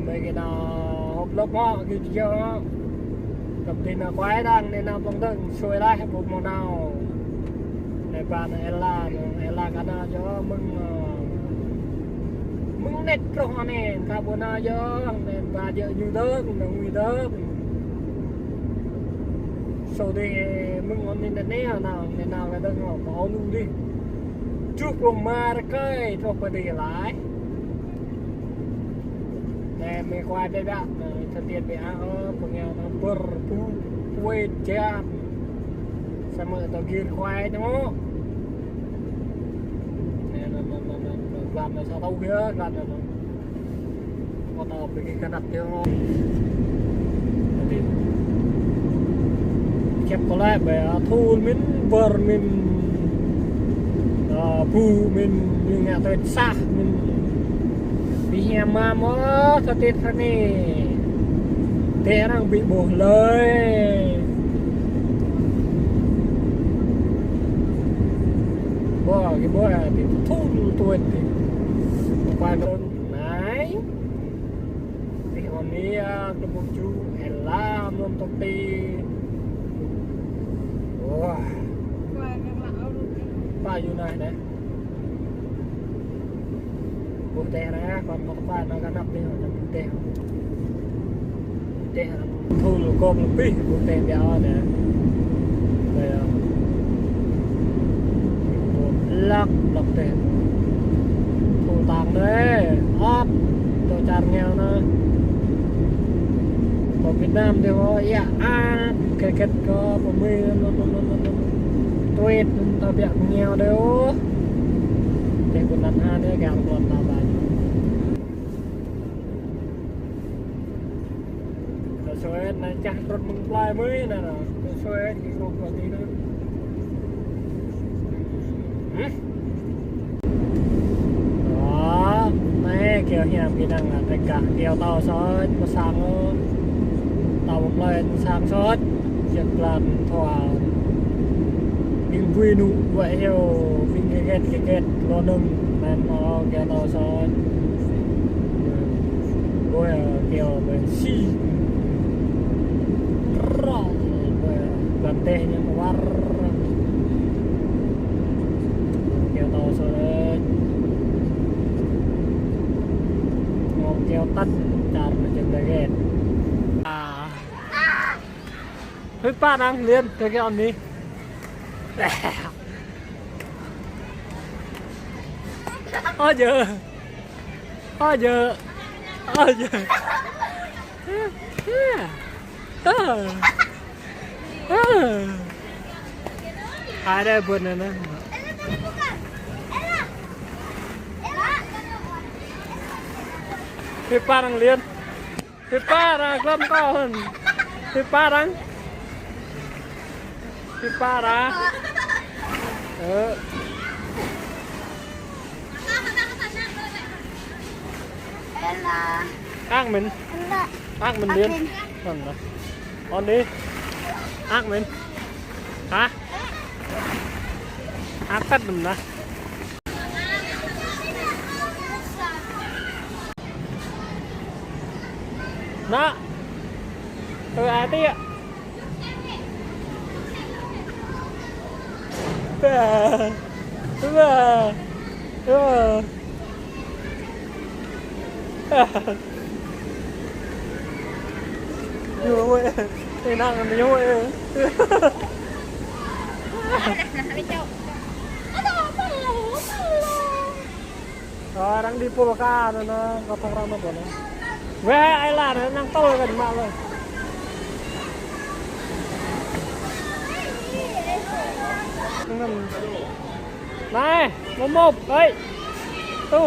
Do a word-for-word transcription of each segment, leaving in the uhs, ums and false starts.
Ƀơi kơ nao họp lớp hŏ, kơ či hŏ. Tơpă tui nao kuai đang, anai nao plŏng dơ̆ng, sui laih, ƀu hmâo nao. Anai ba nao Ella, nao Ella kơ nao yơh, mơ̆ng, ơ, mơ̆ng net truh anai, ka ƀu nao yơh, anai ba djơ̆ ñu dơ̆ng, nao ngui dơ̆ng. Sô dih mơ̆ng anai net anai, nao, anai nao kơ dơ̆ng, nao, pơ lu dih. Truh pluh rơma rơkơi, truh pơ dih laih. Anai mơi kuai ƀiă ƀiă, anai thời tiết ƀiă, ơ, pơngiao anai pơr, pu, puet, jan. Samơ̆ tơgir kuai ñu. Anai, anai, anai, anai, anai, glan anai sa tơ̆ yơh, glan anai. Kâo ta pơgi kơ anăp yơh. Anai. Čep kơ lĕ ƀơi, ơ, thul mĭn, pơr mĭn, ơ, pu mĭn, ñu ngă tơ̆ sah mĭn. Ƀing hiam mă mơ̆, ơ, thời tiết ră anai. Tơ̆ arăng ƀu ƀuh lơi. Ƀuh, kơ ƀuh, ơ, tơ̆ thul tuet tơ̆. Kuai kơ anai. Tơ̆ anai, ơ, kơ ƀuh ču, Ella, mlŏm tơ̆ tơ̆. Wah. Pă yua anai anai. Ƀu tơ̆ ră, kâo mă tơpă nao kơ anăp tơ̆, ƀu tơ̆. Ƀu tơ̆, thul kôm lơbih, ƀu tơ̆ biă anai. Anai, ơ. Blăk, blăk tơ̆. Thul tang anai, ăt, tơ̆ čar ngiao anai. Kơ Việt Nam tơ̆ hŏ, yă, ăt, kĕt kĕt kơ, pơmĭn, anŭn, anŭn, anŭn, anŭn. Tuet, anŭn ta biă ngiao dih ôh. Tơ̆ kơ anăp anai, kơ arăng klon ta ƀai. Tơ̆ Suez anai čah trŭn mơ̆ng plơi mơi anai nă. Tơ̆ Suez kơ kơ kơ tui anai. Hă? Đó, anai kơ hiam kơ năng anai tơ̆ kơ kơ tơ̆ Suez pơ sang ôh. Tơ̆ pơ plơi pơ sang Suez. Ček blan thua. Ƀing bui nŭ wă heo, ƀing kơget kơget, lŏ nơ̆ng, anŭn mơ̆ kơ tơ̆ Suez. Ƀuh, ơ, kơ ƀing si. Rŏng, ƀuh, blan teh ñu mơwar. Kơ tơ̆ Suez. Ngŏ kơ tăt, čar mơčem kơget. A. Hơ̆t pă đang Liên, tơ kơ anai. Ơ jơ. Ơ jơ. Ơ jơ. Ơ. Ơ. Hai đe bươn anai nă. Hơ̆t pă đang Liên. Hơ̆t pă ră glăm kâo hơ̆n. Hơ̆t pă ră. Hơ̆t pă ră. Ơ. Ella. Ăt mơ̆n. Ella. Ăt mơ̆n Liên. Ăt mơ̆n. Hơ̆n nă. Ôn đi. Ăt mơ̆n. Hă? Ăt tăt mơ̆n nă. Nă. Ơ, ai tía. Ba. Ba. Ba. Ñu ơi. Ê, năng ñu ơi. Ơ, arăng đi pôl ka anŭn, anŭn, kơ thŏng arăng anŭn pôl anŭn. Weh, ai la anŭn, năng tơl kơ mă lơi. Anŭn. Anai, mơ̆ mơ̆, ơi. Tŭ.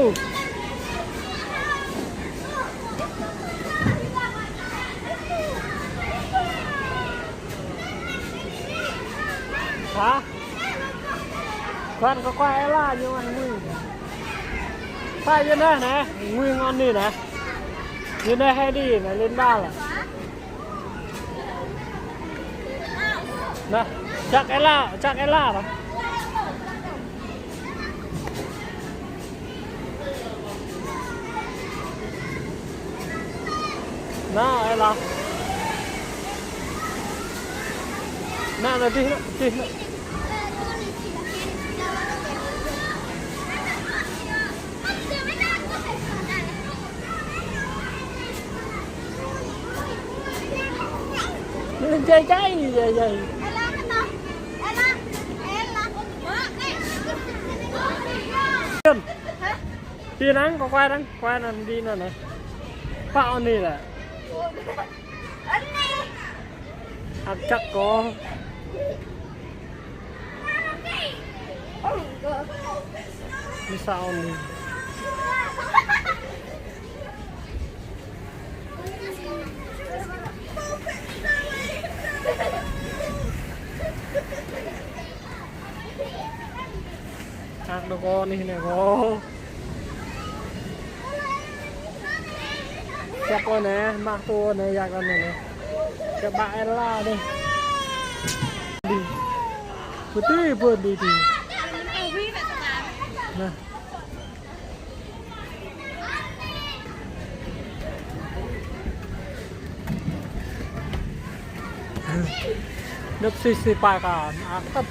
Hă? Kơ kơ kuai Ella ñu ngui. Sa yua anai nă, ngui ngŏ anai nă. Yua anai hai đi nă, lên ba lah. Nă, čăk Ella, čăk Ella lah. Nah, ê lah. Nah, nah, dih, nah, dih, nah. Jai, jai, jai, jai. Đi năng, có quay năng, quay năng đi nữa nè. Pă anai lĕ. Ăt čăk kơ. Misa anai. Ak đô kơ anai nê kơ. Čăp kơ nê, mă tui nê, yak kơ nê nê. Čăp ƀă Ella nê. Đi. Pơtui pơ đi đi. Nah. Năp sĭ sĭ pă kơ, ak tăp.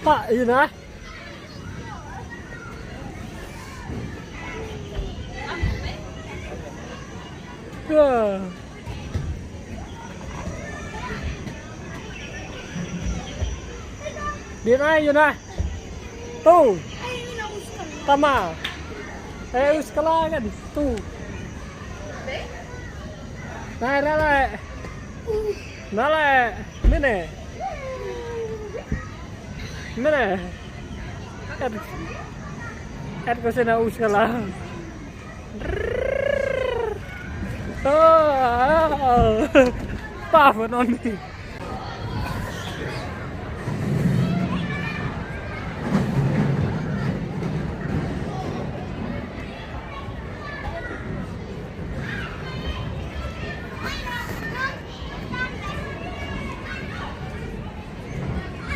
Pă, ih nê. Wah. Đi nai, yua nai. Tu. Tama. Ê, ui, skala kan. Tu. Nai, nai, nai. Nai, nai. Mơnê. Mơnê. Ăt. Ăt kơ sĭ nai ui, skala. Ơ, ơ, ơ. Pă pơ anai.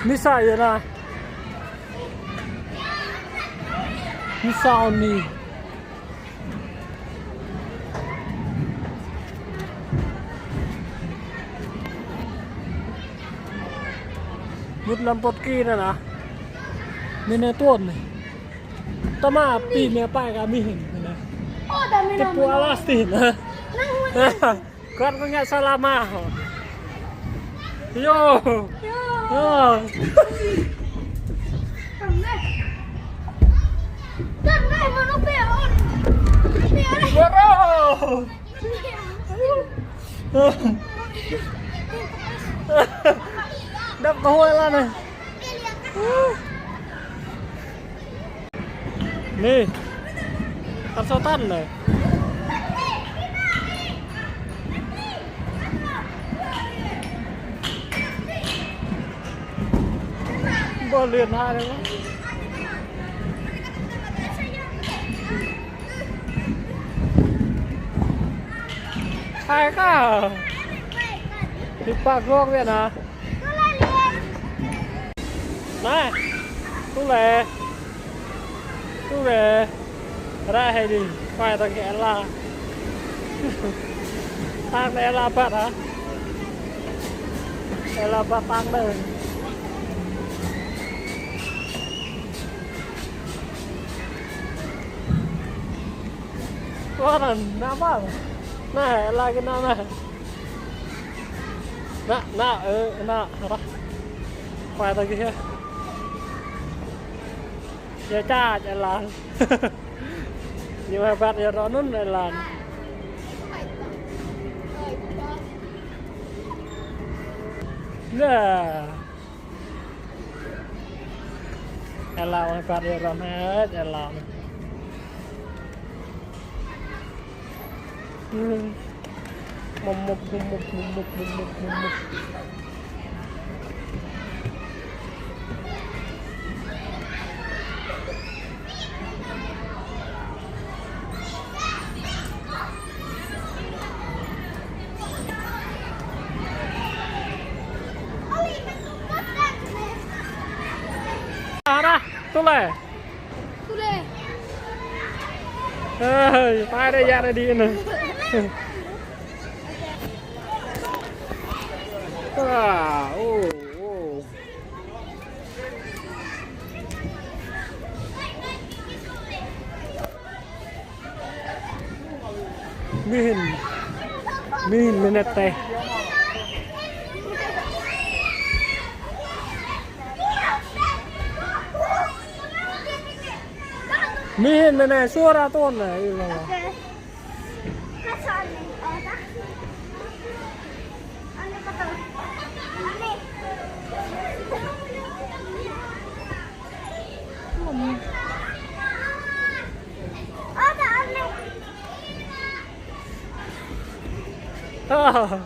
Misa yua nê. Misa anai. Mŭt lăm pŏt ki nê nê. Mơnê tuôn nê. Tama pi nê pă kơ mih nê. Tơpŭ alas tih nê. Kơ kơ ngă sa lama. Yo. Yo. Bro. Đăp kơ huai lah nê. Nê. Kar sô tan nê. Bơ luyên ha nê. Hai kơ. Đi pă glok Việt Nam. Nê, tui lĕ. Tui lĕ. Ră hai đi. Quay tơ kơ Ella. Tang đe Ella băt hă? Ella băt tang đe. Wah, nă, nă băt. Nê, Ella kơ nă, nê. Nă, nă, ơ, nă, ră. Quay tơ kơ hă. Yua čă, čă Ella. Yua băt yua rŏ anŭn Ella. Nê. Ella ơi, băt yua rŏ anai, Ella. Mumuk, mumuk, mumuk, mumuk, mumuk. Arah, tui lĕ. Tui lĕ. Ơi, pai đe yă đe đi nê. Ơ, ô, ô. Min. Min, min anai teh. Min, min anai, suara ton anai, ih, lăng. Ah.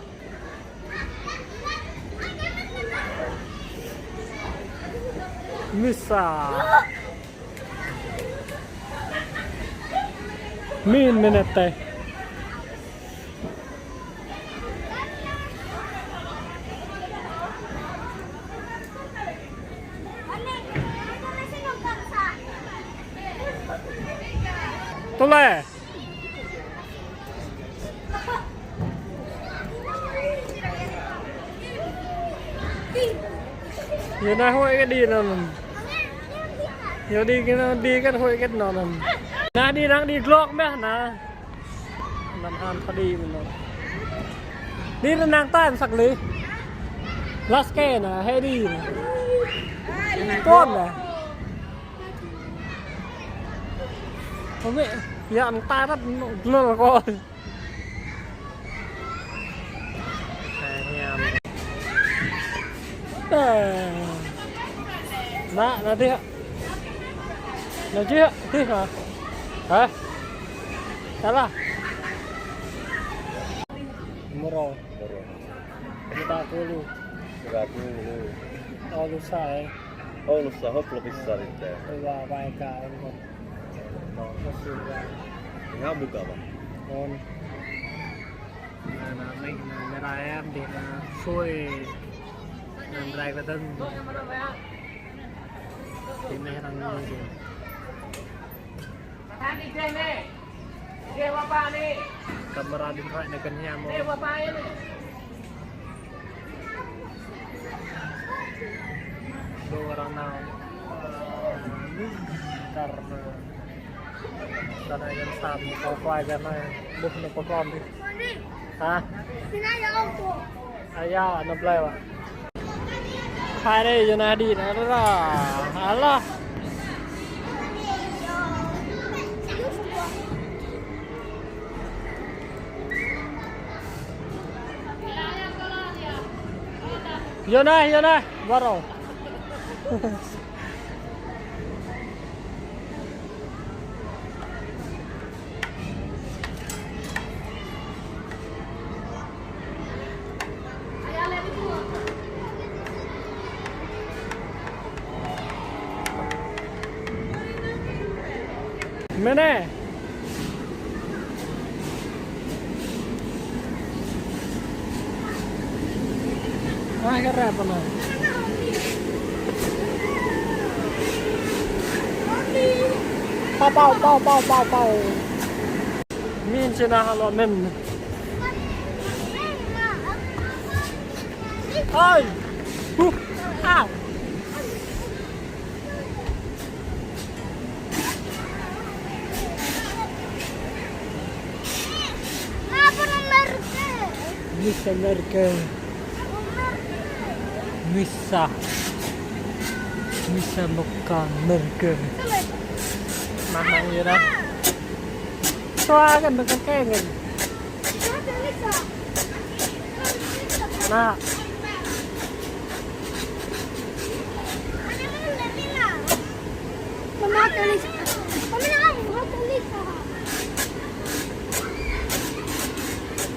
Misa. Min, min anai teh. Tơlơi. Yua anai hơi kơ đĭ anŭn. Yua đĭ kơ anŭn, đĭ kơ hơi kơ anŭn. Anai đĭ, anai đĭ glŏk mơ̆n anai. Anŭn hăng thâo đĭ mơ̆n anŭn. Đĭ anŭn năng tơl săk lĕ. Lăk kơ anai, hơi đĭ anai. Tuan anai. Ơ mĕ, yua anŭn tơl rơ̆t glŏk kơ. Hai hiam. Ơ. Anai, anai tih. Anai tih, tih hă? Hă? Salah. Mrô. Mrô. Kita dulu. Kita dulu. Oh, lusa, eh. Oh, lusa, hop, lebih besar itu. Iya, baik, Kak. Ini. Ngă ƀu kơ ƀă? Ôn. Anai, anai, anai, mơ̆ rai em, đĭ anai sui. Anai rai kơ tơ̆ng. Đĭ anai răng anai đĭ. Kamera điện thoại anai kơ hiam mơ̆n. Dua orang nao. Ơ, anŭn, kar anai. Kar anai yang sam, kâo kuai kar anai. Ƀuh anai pơkŏn dih. Hă? Ayă, anai blai wă. Hai anai, yua anai đĭ anai ră. Alah. Yua anai, yua anai, ƀă rơ̆. Mơ̆n anai. Ai, kơ rep anai. Pao, pao, pao, pao, pao, pao. Min sĭt anai hă lŏ min. Ơi. Huh. Ao. Misa Merkel. Misa. Misa Mekah Merkel. Mamang ira. Tua kan dengan kayak gini. Nah.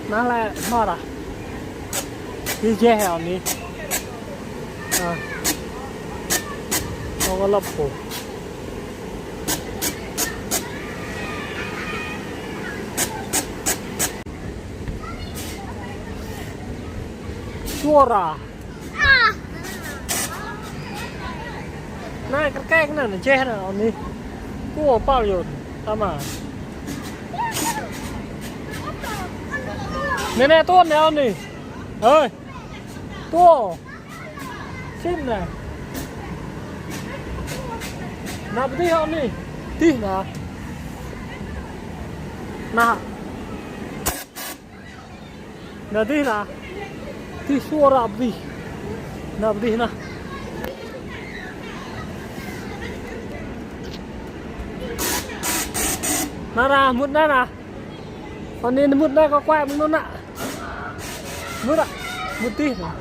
Nah, lĕ hmâo ră. Ih, jĕ heo anai. Ah. Hmâo kơ lăp pô. Suara. Anai kơkek anai, anai jĕ anai, anai. Kơ pal yơh, tơma. Anai, anai, tuan anai, anai. Hơi. Tuh. Sĭt anai. Anai pơdih hŏ anai. Pơdih anai. Anai. Anai pơdih anai. Pơdih suôr anai pơdih. Anai pơdih anai. Anai anai, mŭt anai anai. Anai mŭt anai kơ kuai mŭt anai. Mŭt anai. Mŭt adih anai.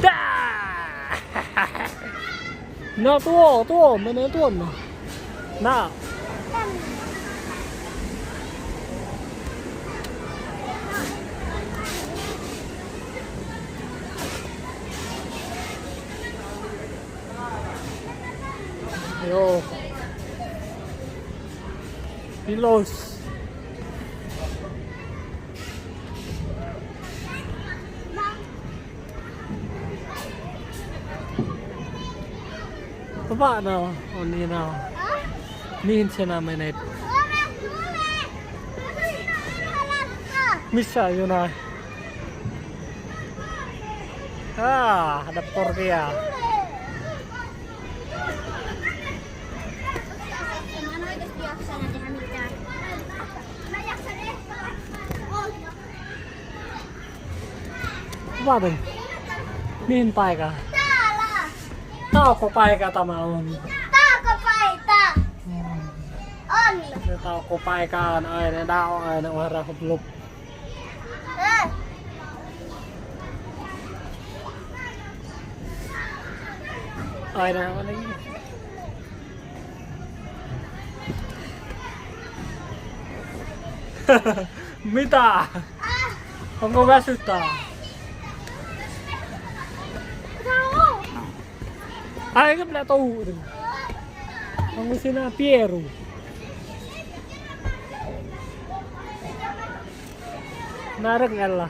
Dah. Anai tuh, tuh, mơ̆n anai tuh anai. Anai. Yo. Pilos. Tơpă anai, ôh anai anai. Anai hin sena mơnet. Misa yunai. Ah, ada por dia. Tơpă anai? Anai hin pai kah? Tao kơ pai kah ta mă ôn. Tao kơ pai ta. Ôn. Tao kơ pai kah, ơi anai đao, ơi anai wah rah hŭp lŭp. Ơi anai, ơi anai. Mita. Hong kong ba suta. Ai kơ pla tu. Hong kong sina Piero. Anai rơ̆ng Ella.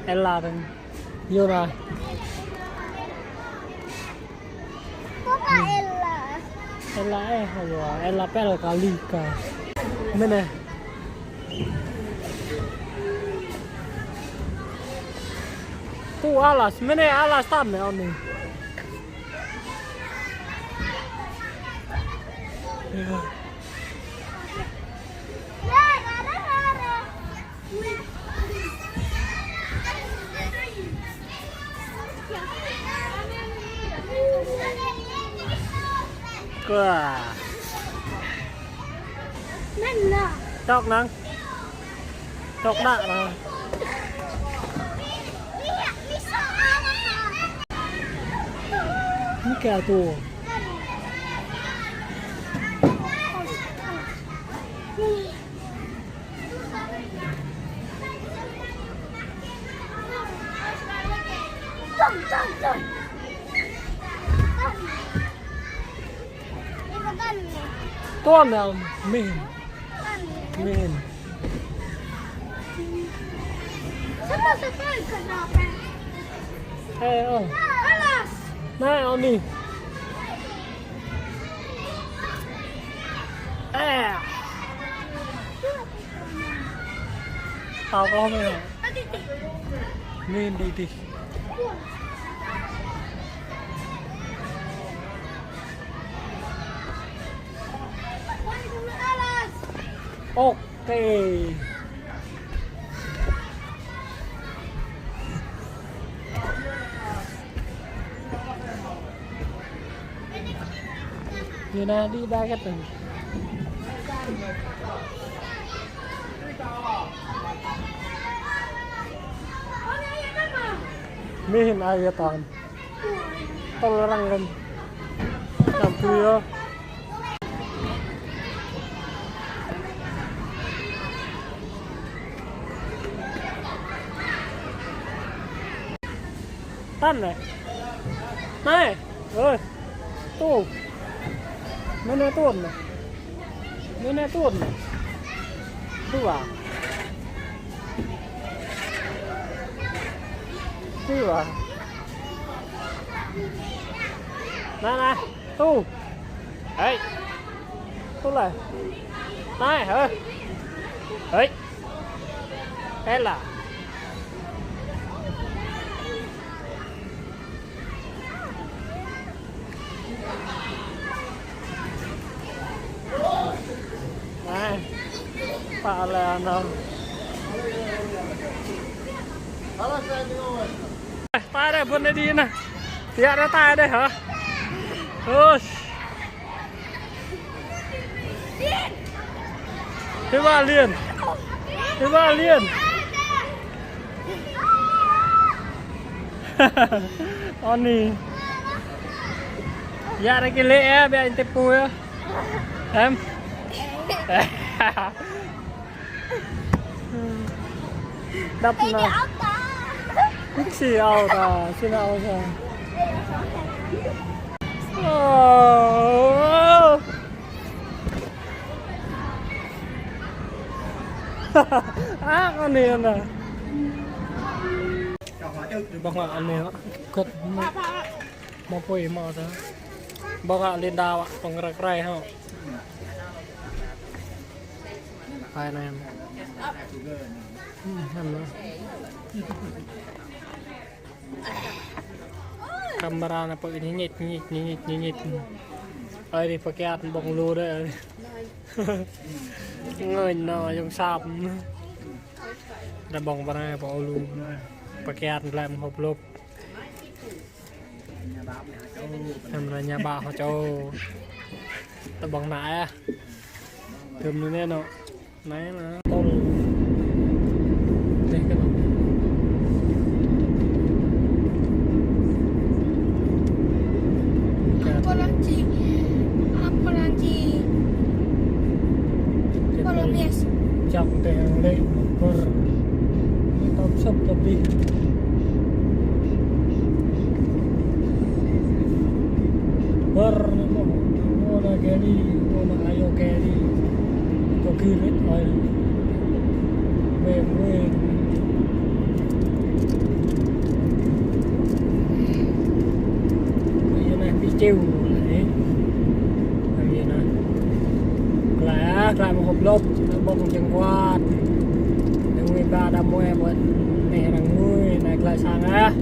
Ella rơ̆ng. Yona. Papa Ella. Ella eh, ayo, Ella pel kali ka. Mơ̆n anai. Tuh alas, mơ̆n anai alas tam ne oni. Kuah. Mana? Tŏk nang. Tŏk đă nang. Ini kayak tuh. Tuh anai, mơ̆n. Mơ̆n. Ê, ơ. Anai, ơ anai. Ê. Tao kơ mơ̆n. Mơ̆n đĭ đĭ. Ôh. Tê. Ñu anai đĭ đa kĕt tơ. Mơ̆n anai yơh tơl. Tơl arăng kăn. Năm tui yơh. Tăn anai. Anai. Ơi. Tuh. Mơ̆n anai tuh anai. Mơ̆n anai tuh anai. Tuh ah. Tuh ah. Anai, anai. Tuh. Hei. Tui lĕ. Anai hă? Hei. Ê la. Anai. Pă lĕ anŭn. Ơ, tai đơi, ƀôn đơi đi anai. Tiăk đơi tai đơi hă? Ơ. Hiư̆m pă Liên? Hiư̆m pă Liên? Oni. Yă ră kơ lĕ ơ, biă ñu tĕp pui ơ. Hăm? Đăp anai. Ih, si ao ta, si nao ta. Ơ. Ơ, kơ anai anai. Ƀơ̆ng hă anai hă? Kơ̆t. Mă pui mă ta. Ƀơ̆ng hă Linda wă, pơ̆ng ră rai hă. Hai anai. Hmm, hăm anai. Kamera anai pơ ñit, ñit, ñit, ñit, ñit. Ơi, đi pơkiăt ƀơ̆ng lu đơi. Ngơi nao yŏng sap. Đa ƀơ̆ng pơ anai pơ lu. Pơkiăt glaĭ mơ̆ng hŏp lŏp. Hăm anai ñu ƀă hŏ čô. Tơ ƀơ̆ng anai ơ. Tơm anai nao. Anai anai. Tơl. Anai kơ anŭn. Apalagi, apalagi. Apalagi. Čăp tơ hăng lĕ, pơr. Anai tơm săp tơbih. Pơr anai mơ̆. Ô anai kơ anai, ô anai ayŏng kơ anai. Tơ kơ rit ơi. Mem mem. Ơi anai pĭ čeo anai. Ơi anai. Glaĭ, glaĭ mơ̆ng hŏp lŏp, anai ƀơ̆ng jơ̆ng kuat. Anai ngui ba đa mui ƀuăn anai arăng ngui, anai glaĭ sang ah.